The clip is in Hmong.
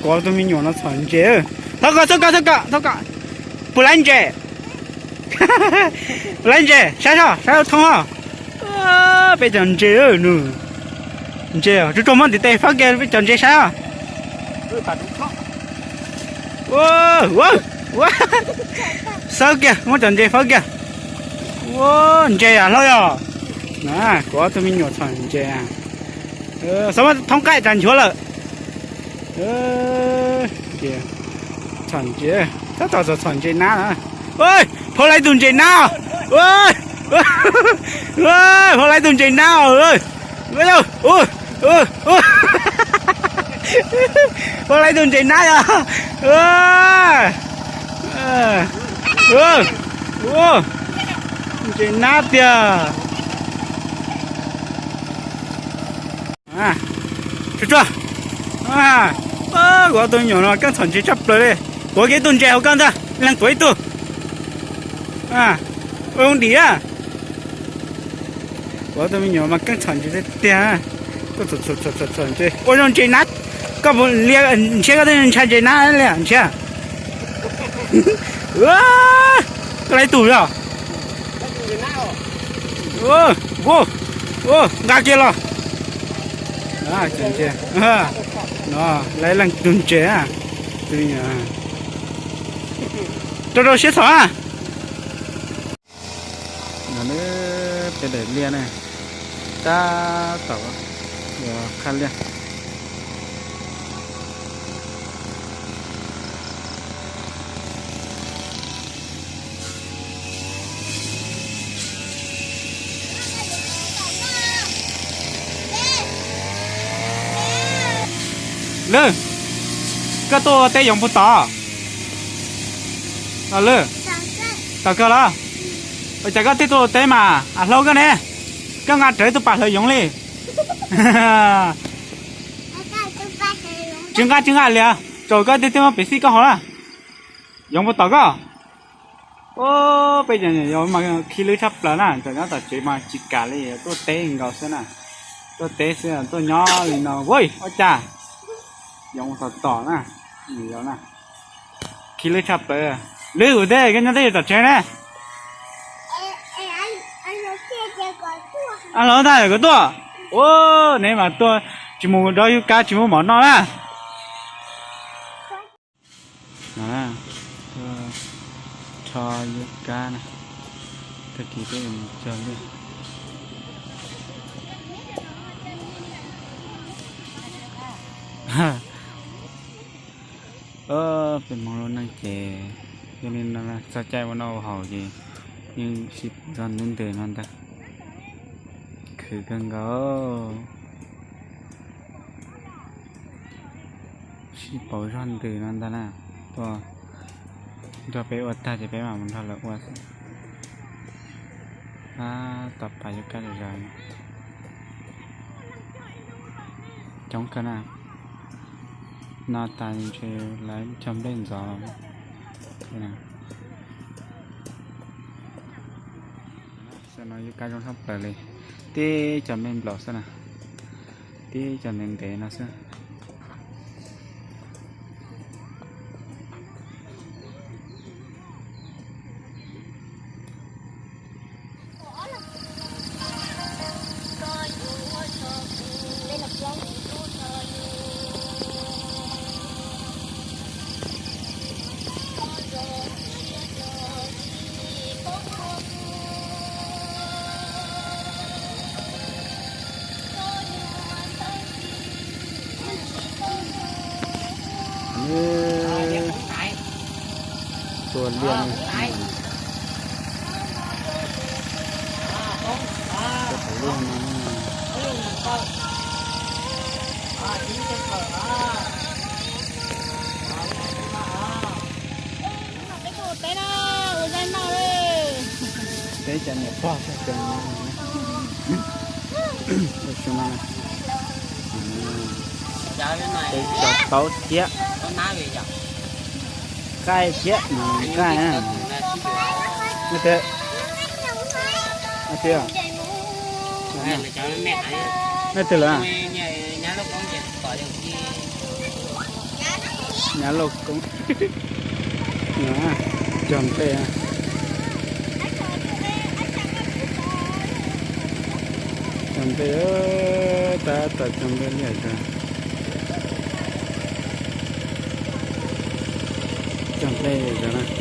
Kuv tus me nyuam no txhom ntses. Thov kom, thov kom, thov kom, thov kom. Puas laib ntses? Puas laib ntses? Saib soj, saib thoob os. Peb cov ntses nws. Ntses tsuag tsuag muab ntiv tes fawb kiag peb cov ntses saib os. Xawb kiag, muab cov ntses fawb kiag. Ua ntses yam hlob yog. Kuv ob tug me nyuam txhom ntses. Xav muab thoob qaij tas nchuav lawm. Txhom ntses, tab tom txhom ntses nab na. Phauj laib tus ntses nab. Phauj laib tus ntses nab. Phauj laib tus ntses nab yog. Ntses nab tiag. Tsuag tsuag. Kuv ob tug me nyuam no keej txhom ntses tshaj plaws li. Tuav kiag ib tug ntses hauv koj ntag, leej tuav ib tug. Ua zoo dim na. Kuv ob tug me nyuam mas keej txhom ntses tiag tiag. Ua zoo ntses nab. Koj mus liaj ntshiab koj twb ntshai ntses nab li ntshiab. Koj laib tug yog. Nqa kiag los. No, lawv leej tug ntses. Rau rau siab txhom na. No peb daim liaj ne, tab tom yuav qhab liaj. Lwm, koj tuaj ua teb yoov puag tod? Lwm, tom kawg los? Ua cas koj thiaj tuaj ua teb mas, a, hlau koj ne, koj nqa rawv tus pas hlawv yoov li. Tsis nqa, tsis nqa li, tsaus koj thiaj muab pev xij koj haus na. Yoov puag tom koj. Peb cov nyuam yaus mas khib lwb tshaj plaws na, cov nyob tom tsev mas tsis kam li, tuaj teb nkaus xwb na. Tuaj teb xwb, tuaj nyob li no, ua cas yoov tom tom na, nyuam yaus na. Khib lwb tshaj plaws. Lwm, kuv teb koj nyob twj ywm tom tsev ne. Los ntag, kom tuaj. Ua, neb mas tuaj tsis mus dob yub kab tsis muaj mov noj na. Rho yub kab na, tag kis peb mus cog liaj. Peb Hmoob lub neej ces yog li no, txog caij ua noj ua haus ces yeej sib pauv zog ntws ntws no ntag. Khwv kawg nkaus. Sib pauv zog ntws no ntag na. Tuaj nrog peb ua tag ces peb mam mus nrog lawv ua xwb. Tab tom pas yub kab zom zaws. Coob kawg na. No tas ntshe lawv cog nplej ntxov. Xwb no yub kab zoo tshaj plaws li. Tib cov me nplaum xwb na. Tib cov ntev ntev no xwb. Tua liaj ne. Tua liaj ne. Peb cov niam pog txog tsev no, peb cov taub thiab qaij thiab nqaij. Nej twg lawm? Nyav lauj koob. Cog nplej, cog nplej, tab tom cog nplej li os. Cog nplej os na.